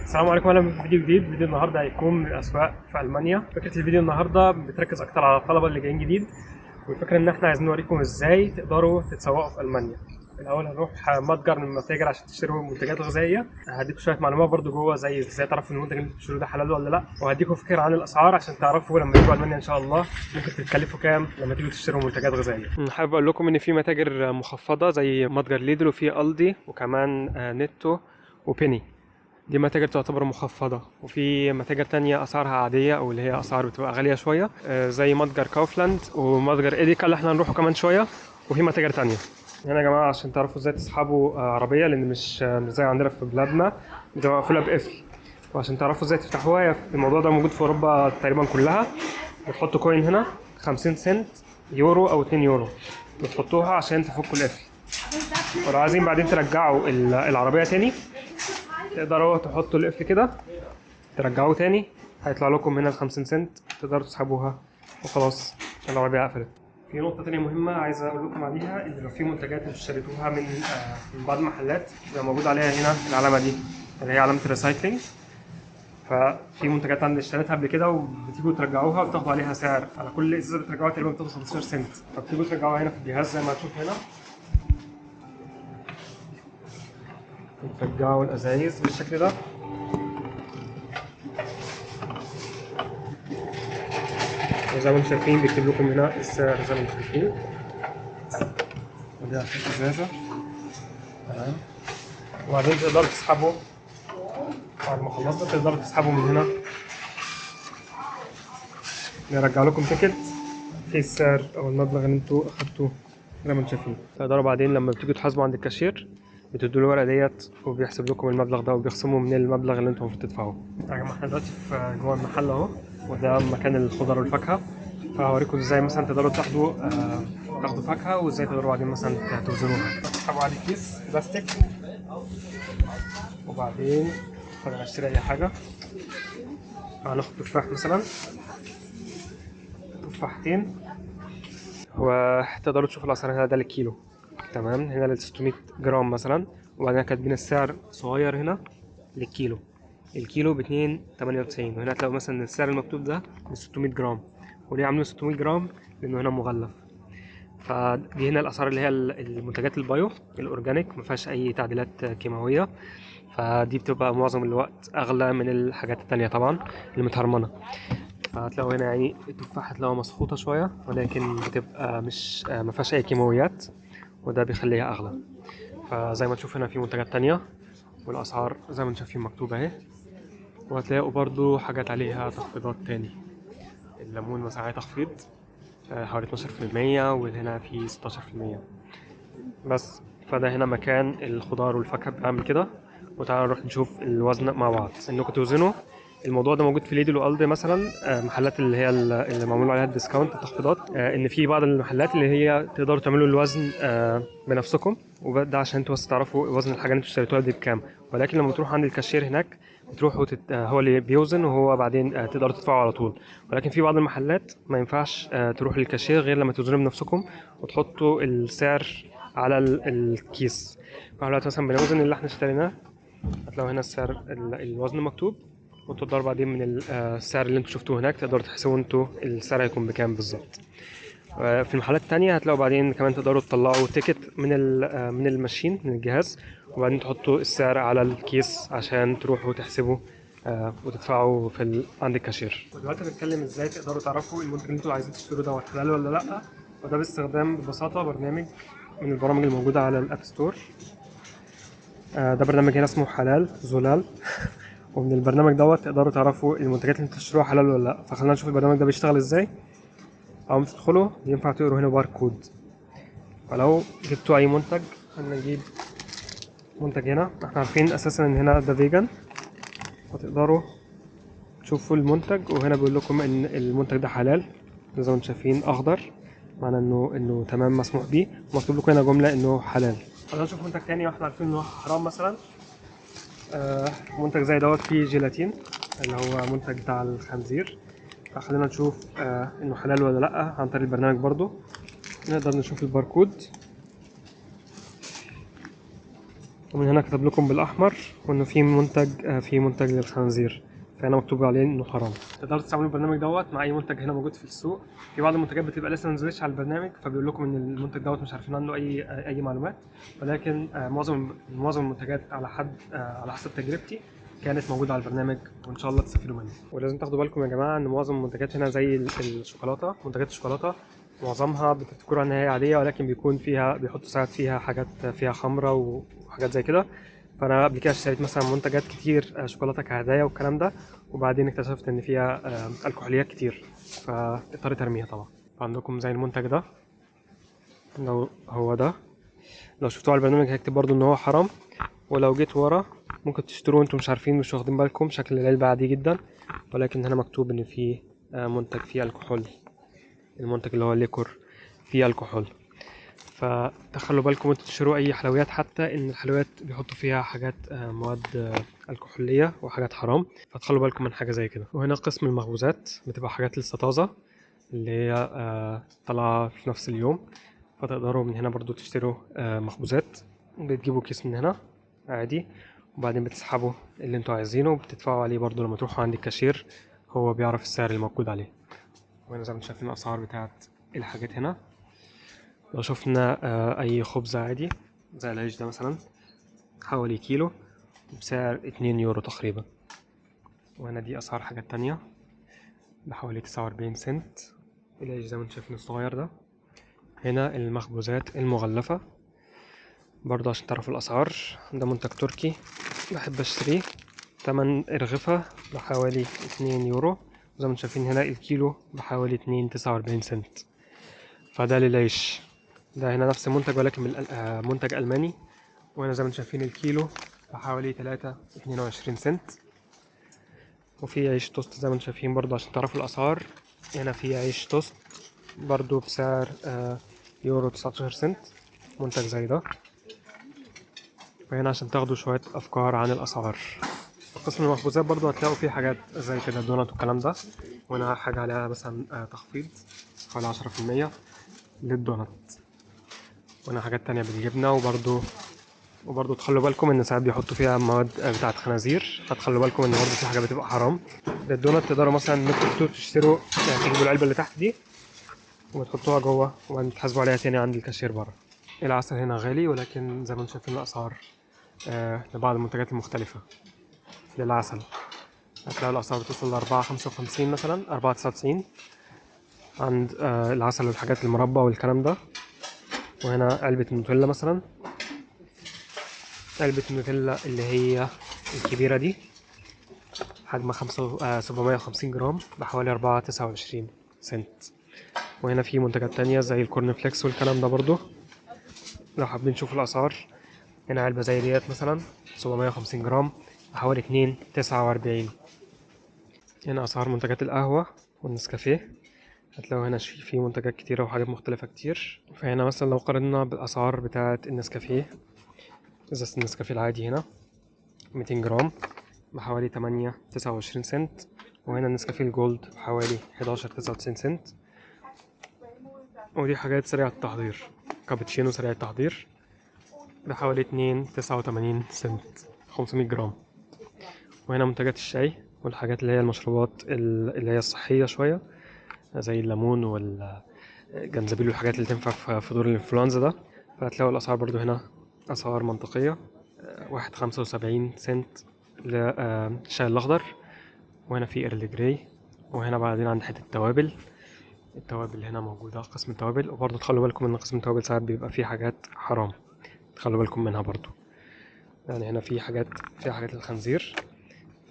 السلام عليكم، اهلا بكم في فيديو جديد. فيديو النهارده هيكون من الاسواق في المانيا. فكرة الفيديو النهارده بتركز اكتر على الطلبة اللي جايين جديد، والفكرة ان احنا عايزين نوريكم ازاي تقدروا تتسوقوا في المانيا. الاول هنروح متجر من المتاجر عشان تشتروا منتجات غذائية. هديكم شوية معلومات برضو جوه، زي ازاي تعرفوا المنتج اللي انتوا بتشتروه ده حلال ولا لا، وهديكم فكرة عن الاسعار عشان تعرفوا لما تيجوا المانيا ان شاء الله ممكن تتكلفوا كام لما تيجوا تشتروا منتجات غذائية. حابب اقول لكم ان في متاجر مخفضة زي متجر ليدل، وفي الدي، وكمان نتو وبيني. دي متاجر تعتبر مخفضة، وفي متاجر تانية أسعارها عادية أو اللي هي أسعار بتبقى غالية شوية، زي متجر كاوفلاند ومتجر إيديكا اللي احنا هنروحه كمان شوية، وفي متاجر تانية. هنا يا جماعة عشان تعرفوا ازاي تسحبوا عربية، لأن مش زي عندنا في بلادنا بتبقى مقفولة بقفل، وعشان تعرفوا ازاي تفتحوها الموضوع ده موجود في أوروبا تقريبا كلها. بتحطوا coin هنا 50 سنت، يورو أو 2 يورو، بتحطوها عشان تفكوا القفل. ولو عايزين بعدين ترجعوا العربية تاني تقدروا تحطوا القفل كده ترجعوه تاني، هيطلع لكم هنا ال 50 سنت تقدروا تسحبوها وخلاص العربية قفلت. في نقطة تانية مهمة عايز أقول لكم عليها، إن لو في منتجات انتوا اشتريتوها من بعض المحلات بيبقى موجود عليها هنا العلامة دي اللي هي علامة ال recycling. ففي منتجات عندي اشتريتها قبل كده وبتيجوا ترجعوها وبتاخدوا عليها سعر، على كل ازازة بترجعوها تقريبا بتاخدوا 15 سنت، فبتيجوا ترجعوها هنا في الجهاز زي ما هتشوف هنا. ترجعوا الازايز بالشكل ده، وزي ما انتم شايفين بيكتب لكم هنا السعر زي ما انتم شايفين، ودي عشان ازازة تمام. وبعدين تقدروا تسحبوا بعد ما خلصتوا، تقدروا تسحبوا من هنا، نرجع لكم ticket في السعر او المبلغ اللي انتوا اخدتوه زي ما انتم شايفين. تقدروا بعدين لما بتيجوا تحاسبوا عند الكاشير بتدوا له الورقة ديت وبيحسب لكم المبلغ ده وبيخصموا من المبلغ اللي انتم المفروض تدفعوه. يا جماعة احنا دلوقتي في جوه المحل اهو، وده مكان الخضر والفاكهه، فهوريكم ازاي مثلا تقدروا تاخدوا فاكهة، وازاي تقدروا بعدين مثلا توزنوها. تسحبوا عليه كيس بلاستيك، وبعدين هنشتري اي حاجة. هناخد تفاح مثلا، تفاحتين، وتقدروا تشوفوا الاسعار هنا. ده للكيلو تمام، هنا لل 600 جرام مثلا، وبعدين كاتبين السعر صغير هنا للكيلو، الكيلو ب 2.98. وهنا هتلاقوا مثلا السعر المكتوب ده ب 600 جرام. وليه عاملينه 600 جرام؟ لانه هنا مغلف. فدي هنا الاسعار اللي هي المنتجات ال bio ال organic، ما فيهاش اي تعديلات كيماوية، فدي بتبقى معظم الوقت اغلى من الحاجات التانية طبعا المتهرمنه. فهتلاقوا هنا يعني التفاحة هتلاقوها مسخوطه شوية، ولكن بتبقى مش ما فيهاش اي كيماويات، وده بيخليها اغلى. فزي ما تشوف هنا في منتجات تانية والاسعار زي ما انتم شايفين مكتوبة اهي، وهتلاقوا برضو حاجات عليها تخفيضات تاني. الليمون مثلا عليه تخفيض حوالي 12%، وهنا في 16% بس. فده هنا مكان الخضار والفاكهة بيعمل كده. وتعالوا نروح نشوف الوزن مع بعض، انكم توزنوا. الموضوع ده موجود في ليدل والدي مثلا، محلات اللي هي اللي معمول عليها ال discount التخفيضات، ان في بعض المحلات اللي هي تقدروا تعملوا الوزن بنفسكم، وده عشان انتوا بس تعرفوا وزن الحاجة اللي انتوا اشتريتوها دي بكام. ولكن لما تروحوا عند الكاشير هناك بتروحوا هو اللي بيوزن، وهو بعدين تقدروا تدفعوا على طول. ولكن في بعض المحلات ما ينفعش تروحوا للكاشير غير لما توزنوا بنفسكم وتحطوا السعر على الكيس. فاحنا دلوقتي مثلا بنوزن اللي احنا اشتريناه، هتلاقوا هنا السعر الوزن مكتوب، وتقدروا بعدين من السعر اللي انتوا شفتوه هناك تقدروا تحسبوا انتوا السعر هيكون بكام بالظبط. في المحلات التانية هتلاقوا بعدين كمان تقدروا تطلعوا ticket من ال machine، من الجهاز، وبعدين تحطوا السعر على الكيس عشان تروحوا تحسبوا وتدفعوا عند الكاشير. ودلوقتي هنتكلم ازاي تقدروا تعرفوا المنتج اللي انتوا عايزين تشتروه دوت حلال ولا لا، وده باستخدام ببساطة برنامج من البرامج الموجودة على ال App Store. ده برنامج هنا اسمه حلال زلال، ومن البرنامج دوت تقدروا تعرفوا المنتجات اللي انتوا تشتروها حلال ولا لا. فخلينا نشوف البرنامج ده بيشتغل ازاي. اول ما تدخلوا ينفع تقروا هنا باركود، فلو جبتوا اي منتج، خلينا نجيب منتج هنا، احنا عارفين اساسا ان هنا ده vegan، فتقدروا تشوفوا المنتج، وهنا بيقول لكم ان المنتج ده حلال زي ما انتم شايفين اخضر، معنى انه تمام مسموح بيه، ومكتوب لكم هنا جملة انه حلال. خلينا نشوف منتج تاني واحنا عارفين انه حرام مثلا. منتج زي دوت فيه جيلاتين اللي هو منتج بتاع الخنزير، فخلينا نشوف انه حلال ولا لا عن طريق البرنامج. برضو نقدر نشوف الباركود، ومن هنا كتب لكم بالاحمر وانه في منتج، في منتج للخنازير، فهنا مكتوب عليه انه حرام. تقدروا تستعملوا البرنامج دوت مع اي منتج هنا موجود في السوق. في بعض المنتجات بتبقى لسه ما نزلتش على البرنامج، فبيقول لكم ان المنتج دوت مش عارفين عنه اي معلومات، ولكن معظم المنتجات على حسب تجربتي كانت موجودة على البرنامج، وان شاء الله تستفيدوا منه. ولازم تاخدوا بالكم يا جماعة ان معظم المنتجات هنا زي الشوكولاته، منتجات الشوكولاتة معظمها بتفتكروها ان هي عادية، ولكن بيكون فيها، بيحطوا ساعات فيها حاجات فيها خمره وحاجات زي كده. فانا قبل كده اشتريت مثلا منتجات كتير شوكولاتة كهدايا والكلام ده، وبعدين اكتشفت ان فيها الكحوليات كتير، فاضطريت ارميها طبعا. فعندكم زي المنتج ده، لو هو ده لو شفتوه على البرنامج هيكتب برضو ان هو حرام، ولو جيت ورا ممكن تشتروه انتم مش عارفين، مش واخدين بالكم، شكل العلبة عادي جدا، ولكن هنا مكتوب ان فيه منتج فيه الكحول، المنتج اللي هو liquor فيه الكحول. فتخلوا بالكم وانتوا تشتروا اي حلويات، حتى ان الحلويات بيحطوا فيها حاجات مواد الكحولية وحاجات حرام، فتخلوا بالكم من حاجة زي كده. وهنا قسم المخبوزات بتبقى حاجات لسه طازة اللي هي طالعة في نفس اليوم، فتقدروا من هنا برضو تشتروا مخبوزات. بتجيبوا كيس من هنا عادي، وبعدين بتسحبوا اللي انتوا عايزينه وبتدفعوا عليه برضو لما تروحوا عند الكاشير، هو بيعرف السعر اللي موجود عليه. وهنا زي ما انتم شايفين الأسعار بتاعت الحاجات هنا. لو شفنا أي خبز عادي زي العيش ده مثلا حوالي كيلو بسعر 2 يورو تقريبا. وهنا دي أسعار حاجات تانية بحوالي 49 سنت العيش زي ما انتم شايفين الصغير ده. هنا المخبوزات المغلفة برضه عشان تعرفوا الأسعار. ده منتج تركي بحب أشتريه، تمن رغيفة بحوالي 2 يورو، زي ما انتم شايفين هنا الكيلو بحوالي 2.49 سنت. فده للعيش. ده هنا نفس المنتج ولكن منتج ألماني. وهنا زي ما انتم شايفين الكيلو بحوالي 3.22 سنت. وفي عيش توست زي ما انتم شايفين برضو عشان تعرفوا الأسعار. هنا في عيش توست برضو بسعر يورو 19 سنت، منتج زي ده. وهنا عشان تاخدوا شوية أفكار عن الأسعار. في قسم المخبوزات برضو هتلاقوا فيه حاجات زي كده، دونات والكلام ده. وهنا حاجة عليها مثلا تخفيض حوالي 10% للدونات. وهنا حاجات تانية بالجبنة. وبرضو تخلوا بالكم إن ساعات بيحطوا فيها مواد بتاعت خنازير، فتخلوا بالكم إن برضو في حاجة بتبقى حرام. للدونات تقدروا مثلا إن انتوا تشتروا، يعني تجيبوا العلبة اللي تحت دي وتحطوها جوه وبعدين تحاسبوا عليها تاني عند الكاشير بره. العسل هنا غالي، ولكن زي ما انتم شايفين الأسعار لبعض المنتجات المختلفة للعسل هتلاقوا الأسعار بتوصل ل4.55 مثلا، 4.99 عند العسل والحاجات المربى والكلام ده. وهنا علبة النوتيلا مثلا، علبة النوتيلا اللي هي الكبيرة دي حجمها 750 جرام بحوالي 4.29 سنت. وهنا في منتجات تانية زي الكورن فليكس والكلام ده برضو لو حابين تشوفوا الأسعار. هنا علبة زي ديت مثلا 750 جرام بحوالي 2.49. هنا أسعار منتجات القهوة والنسكافيه، هتلاقوا هنا في منتجات كتيرة وحاجات مختلفة كتير. فهنا مثلا لو قارنا بالأسعار بتاعة النسكافيه، إزازة النسكافيه العادي هنا 200 جرام بحوالي 8.29 سنت، وهنا النسكافيه الجولد بحوالي 11.99 سنت. ودي حاجات سريعة التحضير، كابتشينو سريع التحضير بحوالي 2.89 سنت 500 جرام. وهنا منتجات الشاي والحاجات اللي هي المشروبات اللي هي الصحية شوية زي الليمون والجنزبيل والحاجات اللي تنفع في دور الانفلونزا ده، فهتلاقوا الأسعار برضو هنا أسعار منطقية، 1.75 سنت للشاي الأخضر. وهنا في Earl Grey. وهنا بعدين عند حتة التوابل، التوابل هنا موجودة قسم التوابل. وبرضو تخلوا بالكم إن قسم التوابل ساعات بيبقى فيه حاجات حرام، تخلوا بالكم منها برضو. يعني هنا في حاجات فيها حاجات الخنزير،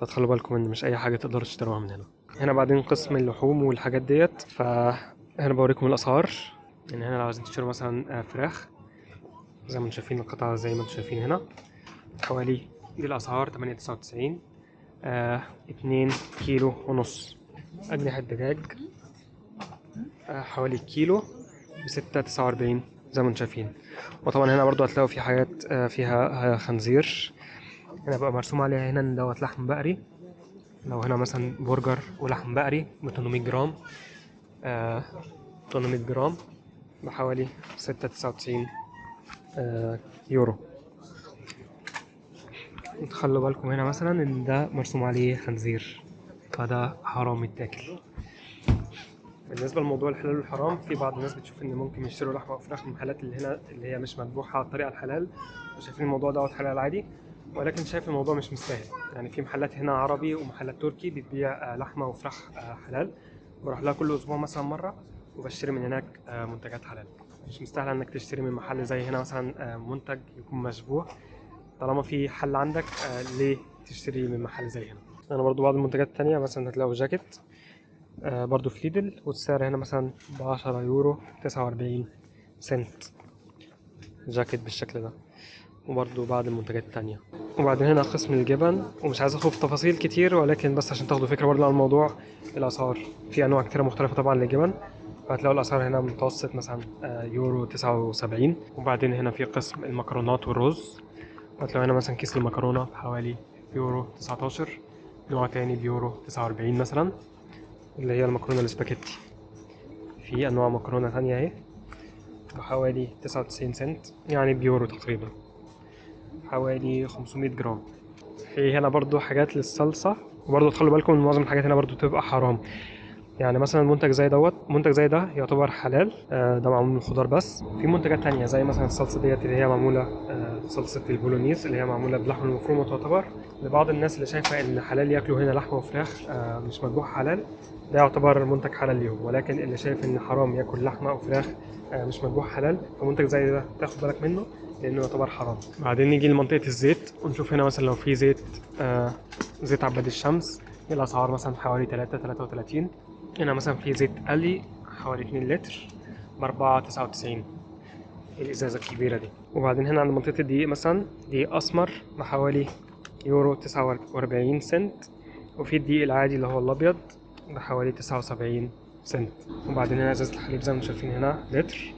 فتخلوا بالكم إن مش أي حاجة تقدروا تشتروها من هنا. هنا بعدين قسم اللحوم والحاجات ديت، فهنا بوريكم الأسعار. يعني هنا لو عايزين تشتروا مثلا فراخ زي ما انتم شايفين القطعة زي ما انتم شايفين هنا حوالي دي الأسعار 8.99، 2 كيلو ونص. أجنحة دجاج حوالي كيلو ب6.49 زي ما انتم شايفين. وطبعا هنا برضو هتلاقوا في حاجات فيها خنزير، هنا بقى مرسوم عليها هنا ان دوت لحم بقري. لو هنا مثلا برجر ولحم بقري ب 800 جرام، 800 جرام بحوالي 6.99 يورو. تخلوا بالكم هنا مثلا ان ده مرسوم عليه خنزير، فده حرام يتاكل. بالنسبة لموضوع الحلال والحرام، في بعض الناس بتشوف ان ممكن يشتروا لحمه او فراخ من المحلات اللي هنا اللي هي مش مذبوحه على الطريقة الحلال، وشايفين الموضوع دوت حلال عادي، ولكن شايف الموضوع مش مستاهل. يعني في محلات هنا عربي ومحلات تركي بتبيع لحمه وفراخ حلال، بروح لها كل اسبوع مثلا مرة وبشتري من هناك منتجات حلال. مش مستاهل انك تشتري من محل زي هنا مثلا منتج يكون مشبوه، طالما في حل عندك ليه تشتري من محل زي هنا. انا برضو بعض المنتجات التانية مثلا هتلاقوا جاكيت برضو في ليدل، والسعر هنا مثلا ب10 يورو 49 سنت، جاكيت بالشكل ده. وبرضو بعض المنتجات التانية. وبعدين هنا قسم الجبن، ومش عايز ادخل في تفاصيل كتير ولكن بس عشان تاخدوا فكرة برضو عن الموضوع. الأسعار في أنواع كتيرة مختلفة طبعا للجبن، فهتلاقوا الأسعار هنا متوسط مثلا يورو 79. وبعدين هنا في قسم المكرونات والرز، هتلاقوا هنا مثلا كيس المكرونة بحوالي يورو 19، نوع تاني بيورو 49 مثلا اللي هي المكرونة الاسباجيتي. في أنواع مكرونة تانية أهي بحوالي 99 سنت، يعني بيورو تقريبا، حوالي 500 جرام. في هنا برضو حاجات للصلصة، وبرضو تخلوا بالكم ان معظم الحاجات هنا برضو بتبقى حرام. يعني مثلا منتج زي دوت، منتج زي ده يعتبر حلال، ده معمول من الخضار بس. في منتجات تانية زي مثلا الصلصة ديت اللي هي معمولة صلصة البولونيز اللي هي معمولة بلحم المفروم، وتعتبر لبعض الناس اللي شايفة ان حلال ياكلوا هنا لحمة وفراخ مش مذبوح حلال، ده يعتبر منتج حلال ليهم. ولكن اللي شايف ان حرام ياكل لحمة او فراخ مش مذبوح حلال، فمنتج زي ده تاخد بالك منه لانه يعتبر حرام. بعدين نيجي لمنطقة الزيت ونشوف هنا مثلا لو في زيت زيت عباد الشمس، الاسعار مثلا حوالي 3.33. هنا مثلا في زيت قلي حوالي 2 لتر ب4.99 الازازة الكبيرة دي. وبعدين هنا عند منطقة الدقيق مثلا، دقيق اسمر بحوالي يورو 49 سنت، وفي الدقيق العادي اللي هو الابيض بحوالي 79 سنت. وبعدين هنا ازازة الحليب زي ما انتم شايفين هنا لتر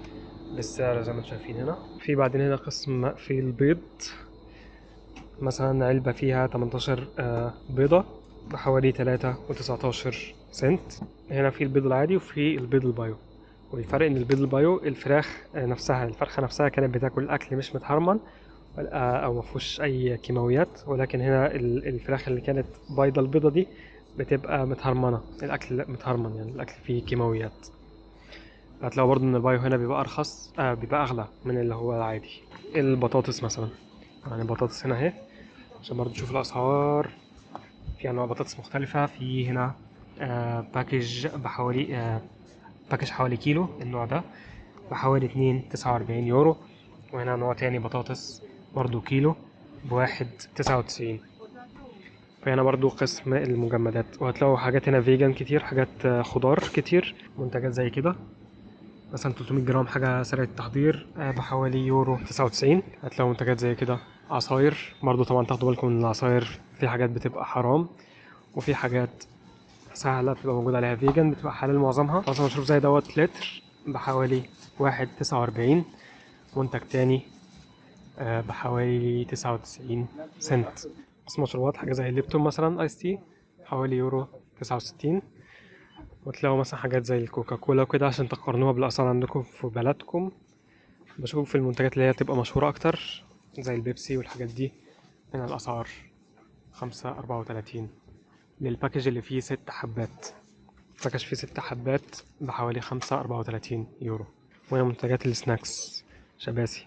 بالسعر زي ما انتم شايفين هنا. في بعدين هنا قسم في البيض، مثلا علبة فيها 18 بيضة بحوالي 3.19 سنت. هنا في البيض العادي وفي البيض ال bio، والفرق ان البيض ال bio الفراخ نفسها، الفرخة نفسها كانت بتاكل اكل مش متهرمن او مفيهوش اي كيماويات، ولكن هنا الفراخ اللي كانت بيضة البيضة دي بتبقى متهرمنة، الاكل متهرمن يعني الاكل فيه كيماويات. هتلاقوا برضو ان ال bio هنا بيبقى ارخص، بيبقى اغلى من اللي هو العادي. البطاطس مثلا، يعني البطاطس هنا اهي عشان برضو تشوف الاسعار، في انواع بطاطس مختلفة. في هنا package بحوالي package حوالي كيلو النوع ده بحوالي 2.49 يورو. وهنا نوع تاني بطاطس برضو كيلو ب1.99. فهنا برضو قسم المجمدات، وهتلاقوا حاجات هنا vegan كتير، حاجات خضار كتير، منتجات زي كده مثلا 300 جرام حاجة سريعة التحضير بحوالي يورو 99. هتلاقوا منتجات زي كده، عصاير برضو طبعا تاخدوا بالكم من العصاير، في حاجات بتبقى حرام وفي حاجات سهلة بتبقى موجود عليها vegan بتبقى حلال معظمها. مثلا مشروب زي دوت لتر بحوالي 1.49، منتج تاني بحوالي 99 سنت. بس مشروبات حاجة زي الليبتون مثلا iced tea حوالي يورو 69. وتلاقوا مثلا حاجات زي الكوكا كولا وكده عشان تقارنوها بالأسعار عندكم في بلدكم. بشوف في المنتجات اللي هي تبقى مشهورة أكتر زي البيبسي والحاجات دي، هنا الأسعار 5.34 لل package اللي فيه 6 حبات، package فيه 6 حبات بحوالي 5.34 يورو. وهنا منتجات ال snacks شباسي،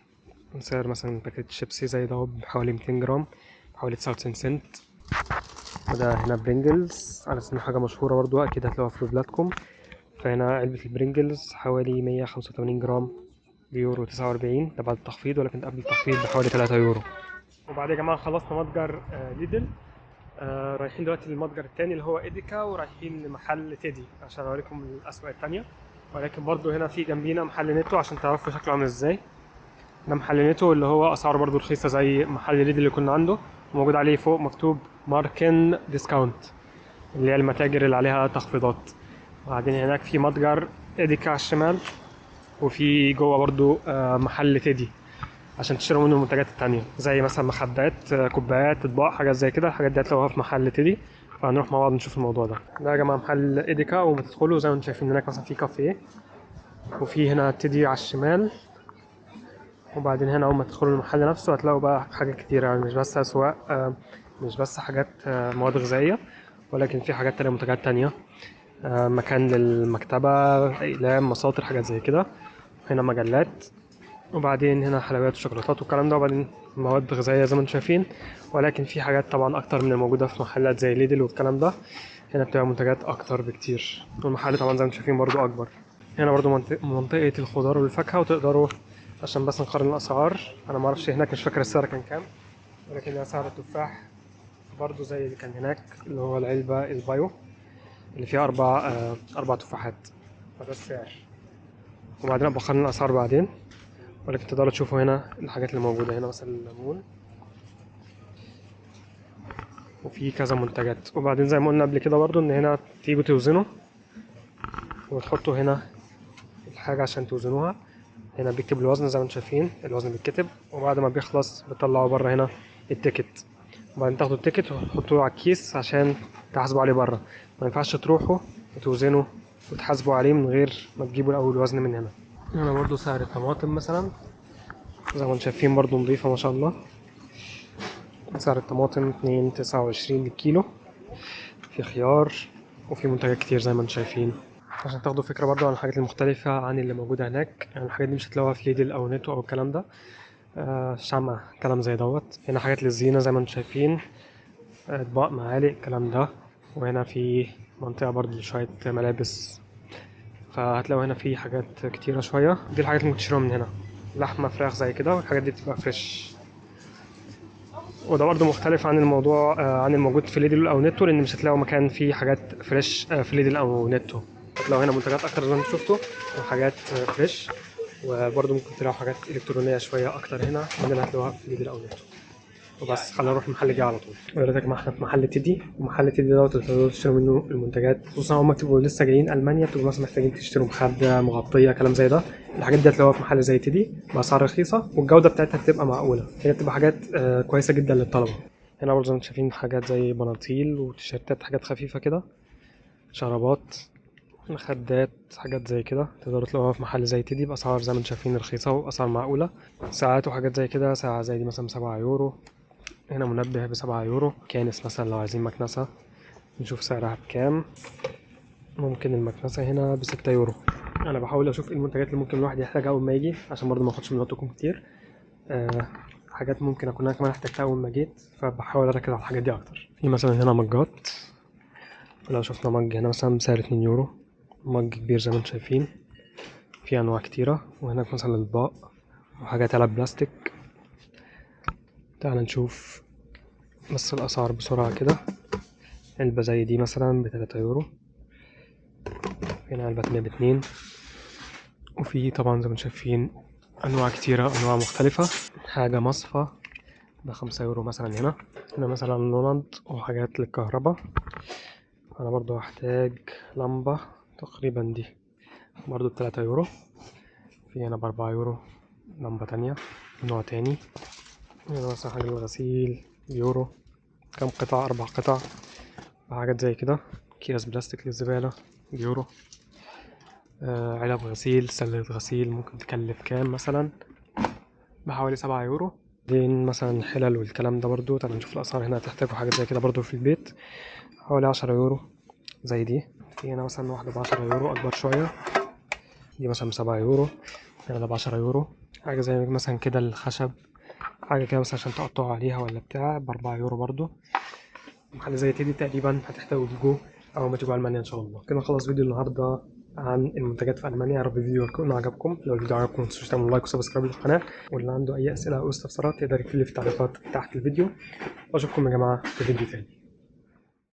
سعر مثلا باكيت شيبسي زي ده بحوالي 200 جرام بحوالي 99 سنت. وده هنا برينجلز على أساس إنه حاجة مشهورة برضو أكيد هتلاقوها في بلادكم. فهنا علبة البرينجلز حوالي 185 جرام بيورو 49، ده بعد التخفيض، ولكن قبل التخفيض بحوالي 3 يورو. وبعد يا جماعة خلصنا متجر ليدل، رايحين دلوقتي للمتجر التاني اللي هو إيديكا، ورايحين لمحل تيدي عشان أوريكم الأسواق التانية. ولكن برضو هنا في جنبينا محل نتو عشان تعرفوا شكله عامل ازاي. ده محل نتو اللي هو أسعاره برضو رخيصة زي محل ليدل اللي كنا عنده، موجود عليه فوق مكتوب ماركن discount اللي هي المتاجر اللي عليها تخفيضات. وبعدين هناك في متجر إيديكا على الشمال، وفي جوه برضو محل تيدي عشان تشتروا منه المنتجات التانية زي مثلا مخدات، كوبايات، اطباق، حاجات زي كده. الحاجات دي هتلاقوها في محل تيدي، فهنروح مع بعض نشوف الموضوع ده. ده يا جماعة محل إيديكا، وما تدخلوا زي ما انتم شايفين هناك مثلا في كافيه، وفي هنا تيدي على الشمال، وبعدين هنا اول ما تدخلوا المحل نفسه هتلاقوا بقى حاجات كتيرة، يعني مش بس اسواق، مش بس حاجات مواد غذائية، ولكن في حاجات تانية، منتجات تانية، مكان للمكتبة، أقلام، مساطر، حاجات زي كده. هنا مجلات، وبعدين هنا حلويات وشوكولاتات والكلام ده، وبعدين مواد غذائية زي ما انتم شايفين. ولكن في حاجات طبعا أكتر من الموجودة في محلات زي ليدل والكلام ده، هنا بتبقى منتجات أكتر بكتير. والمحل طبعا زي ما انتم شايفين برضو أكبر. هنا برضو منطقة الخضار والفاكهة، وتقدروا عشان بس نقارن الأسعار، أنا معرفش هناك مش فاكر السعر كان كام، ولكن سعر التفاح برضو زي اللي كان هناك، اللي هو العلبة ال bio اللي فيها أربع تفاحات، فده السعر. وبعدين أبقى أقارن الأسعار بعدين، ولكن تقدروا تشوفوا هنا الحاجات اللي موجودة هنا، مثلا الليمون، وفي كذا منتجات. وبعدين زي ما قلنا قبل كده برضو إن هنا تيجوا توزنوا وتحطوا هنا الحاجة عشان توزنوها. هنا بيكتب الوزن زي ما انتم شايفين، الوزن بيتكتب، وبعد ما بيخلص بتطلعوا بره هنا ال ticket، وبعدين تاخدوا ال ticket وتحطوه على الكيس عشان تحاسبوا عليه بره. ما ينفعش تروحوا وتوزنوا وتحاسبوا عليه من غير ما تجيبوا الاول وزن من هنا. هنا برضو سعر الطماطم مثلا زي ما انتم شايفين برضو نظيفة ما شاء الله. سعر الطماطم 2.29 للكيلو. في خيار وفي منتجات كتير زي ما انتم شايفين. عشان تاخدوا فكرة برضو عن الحاجات المختلفة عن اللي موجودة هناك، يعني الحاجات دي مش هتلاقوها في ليدل أو نتو أو الكلام ده. شمع كلام زي دوت. هنا حاجات للزينة زي ما انتم شايفين، أطباق، معالق، الكلام ده. وهنا في منطقة برضو شوية ملابس، فهتلاقوا هنا في حاجات كتيرة شوية. دي الحاجات اللي ممكن تشتروها من هنا، لحمة، فراخ زي كده، والحاجات دي بتبقى fresh. وده برضو مختلف عن الموضوع، عن الموجود في ليدل أو نتو، لأن مش هتلاقوا مكان فيه حاجات fresh في ليدل أو نتو. هتلاقوا هنا منتجات أكتر زي ما انتم شفتوا، وحاجات fresh، وبرضو ممكن تلاقوا حاجات إلكترونية شوية أكتر هنا من اللي هتلاقوها في ليدل أو نتو. وبس خلينا نروح المحل الجاي على طول. ودلوقتي يا جماعة احنا في محل تيدي، ومحل تيدي دوت اللي تقدروا تشتروا منه المنتجات، خصوصا اول ما تبقوا لسه جايين المانيا بتبقوا مثلا محتاجين تشتروا مخده، مغطيه، كلام زي ده. الحاجات دي هتلاقوها في محل زي تيدي باسعار رخيصة، والجودة بتاعتها بتبقى معقولة، هي بتبقى حاجات كويسة جدا للطلبة. هنا برضه زي ما انتم شايفين حاجات زي بناطيل وتيشيرتات، حاجات خفيفة كده، شرابات، مخدات، حاجات زي كده تقدروا تلاقوها في محل زي تيدي بأسعار زي ما انتم شايفين رخيصة وأسعار معقولة. ساعات وحاجات زي كده، ساعة زي دي مثلا ب7 يورو. هنا منبه ب7 يورو. كانس مثلا لو عايزين مكنسة نشوف سعرها بكام، ممكن المكنسة هنا ب6 يورو. أنا بحاول أشوف إيه المنتجات اللي ممكن الواحد يحتاجها أول ما يجي، عشان برضه ما أخدش من وقتكم كتير. حاجات ممكن أكون أنا كمان احتجتها أول ما جيت، فبحاول أركز على الحاجات دي أكتر. في مثلا هنا مجات، لو شفنا مج هنا مثلا بسعر 2 يورو، مج كبير زي ما انتم شايفين، في أنواع كتيرة. وهناك مثلا أطباق وحاجات علب بلاستيك. تعال نشوف بس الأسعار بسرعة كده. علبة زي دي مثلا ب3 يورو، هنا علبة تانية ب2. وفي طبعا زي ما انتم شايفين أنواع كتيرة، أنواع مختلفة. حاجة مصفى ب5 يورو مثلا. هنا مثلا لوند وحاجات للكهرباء. أنا برضو هحتاج لمبة تقريبا، دي برضو ب3 يورو. في هنا ب4 يورو لمبة تانية نوع تاني. هنا مثلا حاجة للغسيل بيورو، كام قطعة؟ 4 قطع، حاجات زي كده. أكياس بلاستيك للزبالة بيورو. علب غسيل، سلة غسيل ممكن تكلف كام مثلا؟ بحوالي 7 يورو. بعدين مثلا حلل والكلام ده برضو، تعالوا نشوف الأسعار هنا. هتحتاجوا حاجات زي كده برضو في البيت، حوالي 10 يورو زي دي. في هنا مثلا واحدة ب10 يورو أكبر شوية، دي مثلا ب7 يورو، هنا ده ب10 يورو. حاجة زي مثلا كده الخشب، حاجة كده مثلا عشان تقطعوا عليها ولا بتاع، ب4 يورو برضو. محل زي تيدي تقريبا هتحتاجوا تجوا أول ما تيجوا ألمانيا إن شاء الله. كده نخلص فيديو النهاردة عن المنتجات في ألمانيا. يا رب الفيديو يكون عجبكم. لو الفيديو عجبكم ما تنسوش تعملوا like و subscribe للقناة، واللي عنده أي أسئلة أو استفسارات يقدر يكتب لي في التعليقات تحت الفيديو. وأشوفكم يا جماعة في فيديو تاني.